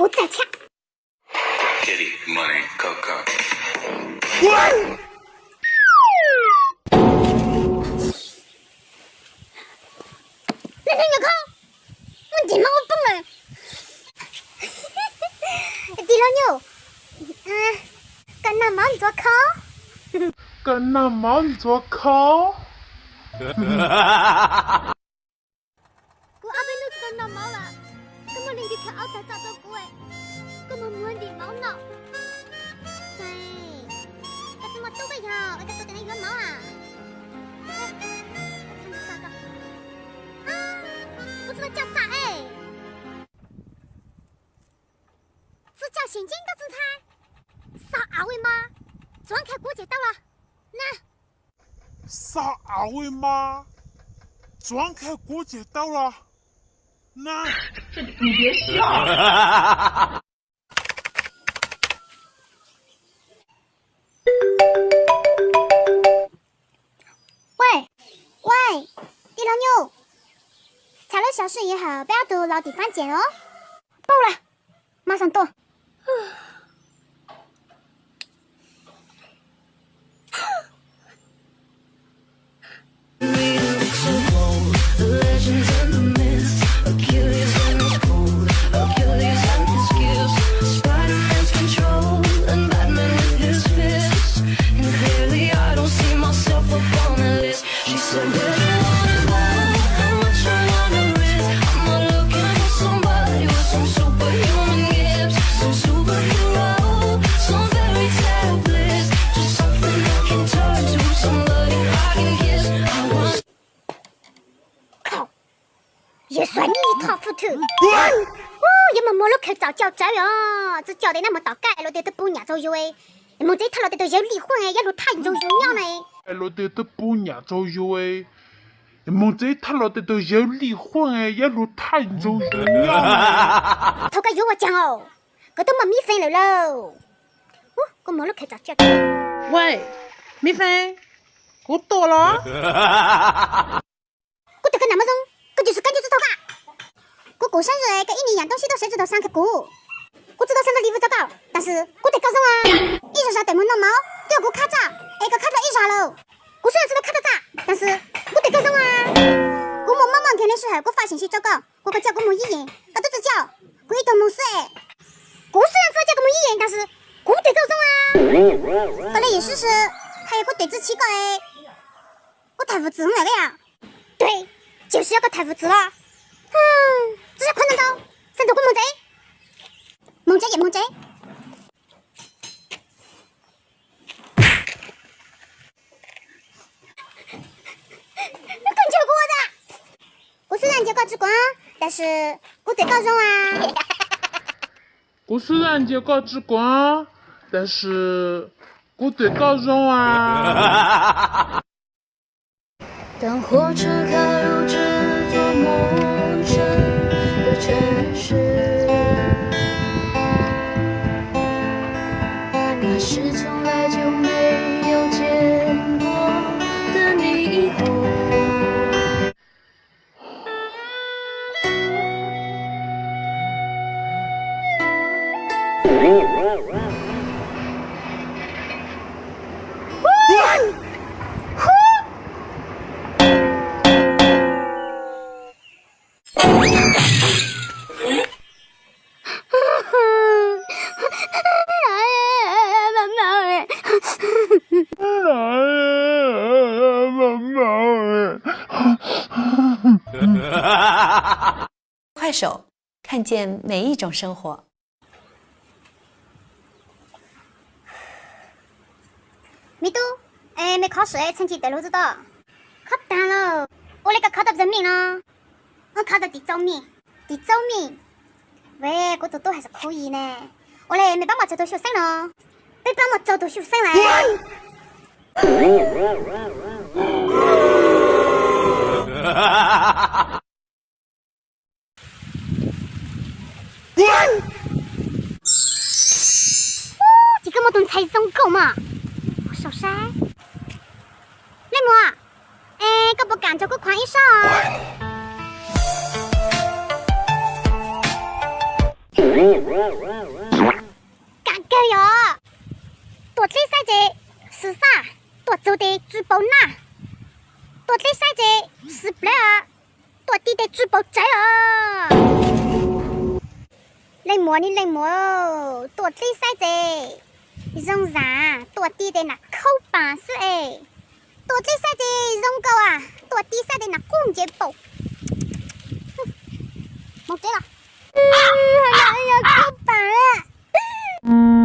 Kuv txawj tshaj. Kitty, money, coco. Leej niag nyuam kho, muaj ntim mov ua poob lawm. Tij laug Nyuj, koj noj mov ntxuav kho. Koj noj mov ntxuav kho. Kuv ob peb hnub tsis tau noj mov lawm, koj muaj leej twg khaws aub tawv txog rau kuv, koj muag muag ntim mov no. Koj tsis muaj tub koj yog ua cas tus tes neeg yuav mov a? Kuv tsis tau coj txaj e. Txi coj sim nceeb koj txi ntxhais. Xo au ua mas, tsuav nkhaws kuv ces tau los na. Xo au ua mas, tsuav nkhaws kuv ces tau los na. Ua, ua, tij laug Nyuj, tshav lub xyov swm yim hawm peb ob tug los tim fab ces los. Paub lawm, mas xam tuaj. Yog xuas nij thoj fwj thwm, yuav mus muag lub khaws txaus coj tsawv os. Txawj coj tes nab mus tom kaj los tias twb pub nyam rau yus, mus tsev thaj los tias tus yawg Lij Huaj yab lug thaj ntsoog yus nyob na. Los tias twb pub nyam rau yus, mus tsev thaj los tias tus yawg Lij Huaj yab lug thaj ntsoog yus nyob. Thaum koj yuav ua caag os, koj twb muaj Mib Feeb lawm lauj. Kuv muag lub khaws txaus coj. Ua, Mib Feeb, kuv tuaj los. Kuv twb koj nam mob zoo, koj tsis sub kab ncuj txog tau ka. Kuv kuv sab zim koj ib niag yam toob sib toob sawv tsis tau xaa khaws kuv. Kuv tsis tau xaa ntau li vim tau koj, tab sis kuv twb koj zoo a. Ib zag zag tes mus noj mov twb yog kuv khab txaj, es koj khab dlua ib zag lawm. Kuv sub tsis tau khab txaj, tab sis kuv twb koj zoo a. Kuv mus mob mob nkeeg li sij hawm kuv faj sim sij rau koj, kuv koj coj kuv mus yib yeem, koj twb tsis coj kuv ib tug moog xwb. Kuv sub tsis tau coj kuv mus yib yeem, tab sis kuv twb koj zoo a. Koj li yim sib sib, hais yog kuv twb tsis chim koj, kuv tham vwm txwv lawm yom. Twb, tsis yog koj tham vwm txwv los. Tsis yog qhov ntawd ntau, xav nrug kuv mus tsev. Mus tsev ces mus tsev. Koj ntshaw kuv ua cas? Kuv sub tsis tau ntsia koj tsis kuav, tab sis kuv twb koj zoo a. Kuv sub tsis tau ntsia koj tsis kuav, tab sis kuv twb koj zoo a. Kuaj saum, khan ciaj mev ib tsoom seej huam. Me tub, me khov sawv txheej ci tawm lug txug tod. Khov taag lawm. Ua le koj khov tau pes tsawg mij no? Wb khov tau tim tsau mij. Tim tsau mij. Ve, kuv tus tub has xav khuv yig ne. Ua le mej paab muaj tsawg tug xyuj xeeb no? Peb paab muaj rau tug xyuj xeeb lawm. Ces koj muaj tus ntxhais zoo nkauj mas. Sau saib. Leej muam, es koj puas kam nrog kuv khuav ib sab? Kam kawg yog. Tuam dlib saib ces xwm xaj, tuam txug tes tsw paus naj. Tuam dlib saib ces xwm plawv, tuam ti tes tsw paus tsawv os. Leej muam ne leej muam, tuam dlib saib ces zoo zam, tuam ti tes nam khaub paam xwb es. Tuam dlib saib ces zoo nkaus a, tuam ti saib tes nam qub ncev paum. Moog tsev los. Yog khaub paam.